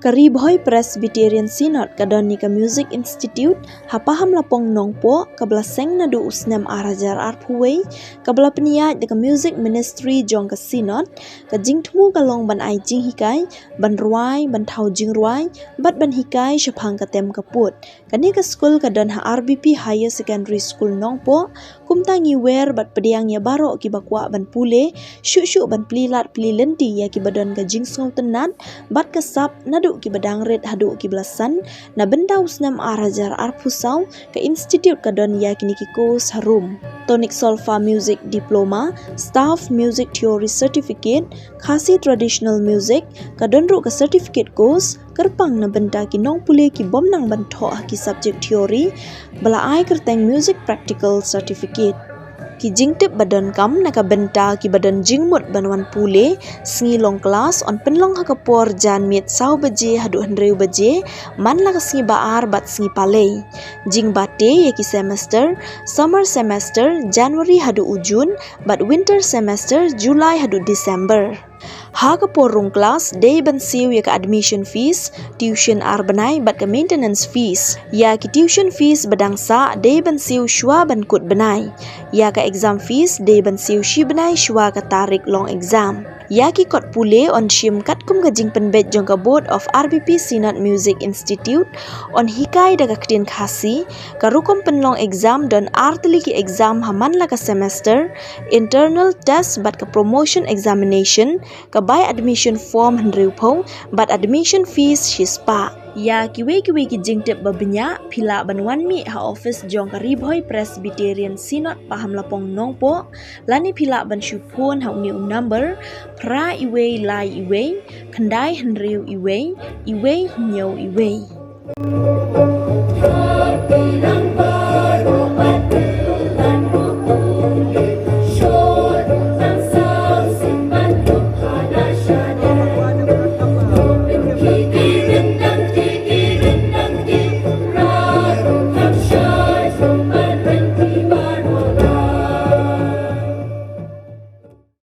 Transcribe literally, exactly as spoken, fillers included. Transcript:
Ri Bhoi Presbyterian Synod ka don ïa ka Music Institute ha Pahamlapong Nongpoh, kaba la seng naduh u snem ar hajar arphew wei, kaba la pynïaid da ka Music Ministry jong ka Synod. Ka jingthmu ka long ban ai jinghikai, ban rwai, ban thaw jingrwai, bad ban hikai shaphang ka tem ka pud. Kane ka skul ka don ha R B P Higher Secondary School Nongpoh. Kumta ngi wer bad pdiang ïa baroh kiba kwah ban pule, shuh shuh ban plie lad plie lynti ïa kiba don ka jingsngewtynnat bad ka sap naduh kiba dang rit haduh kiba la san. Na bynta u snem ar hajar arphew saw, ka institute ka don ïa kine ki course harum: Tonic Solfa Music Diploma, Staff Music Theory Certificate, Khasi Traditional Music, ka don ruh ka certificate course kyrpang na bynta ki nongpule ki bym nang ban thoh ha ki subject theory, ba la ai kyrteng Music Practical Certificate. Ki jingtip ba donkam na ka bynta kiba don jingmut ban wan pule: sngi long klas yn pynlong ha ka por janmiet saw baje haduh hynriew baje man la ka sngi ba ar bad sngi palei. Jingbate ïa ki semester: summer semester January haduh u June, bad winter semester July haduh December. Ha ka por rung klas dei ban siew ïa ka admission fees, tuition ar bnai bad ka maintenance fees. Ïa ki tuition fees ba dang sah dei ban siew shuwa ban kut bnai. Ïa ka exam fees dei ban siew shi bnai shuwa ka tarik long exam. Ïa ki kot pule yn shim katkum ka jingpynbeit jong ka Board of R B P Synod Music Institute. Yn hikai da ka ktien Khasi. Ka rukom pynlong exam don ar tylli ki exam ha man la ka semester: internal test bad ka promotion examination. Ka bai admission form hynriewphew bad admission fees shispah. Ïa kiwei kiwei ki jingtip ba bniah phi lah ban wan mih ha office jong ka Ri Bhoi Presbyterian Synod Pahamlapong Nongpoh, lane phi lah ban shu phone ha une u number: phra iwei lai iwei, khyndai hynriew iwei, iwei hynñiew iwei.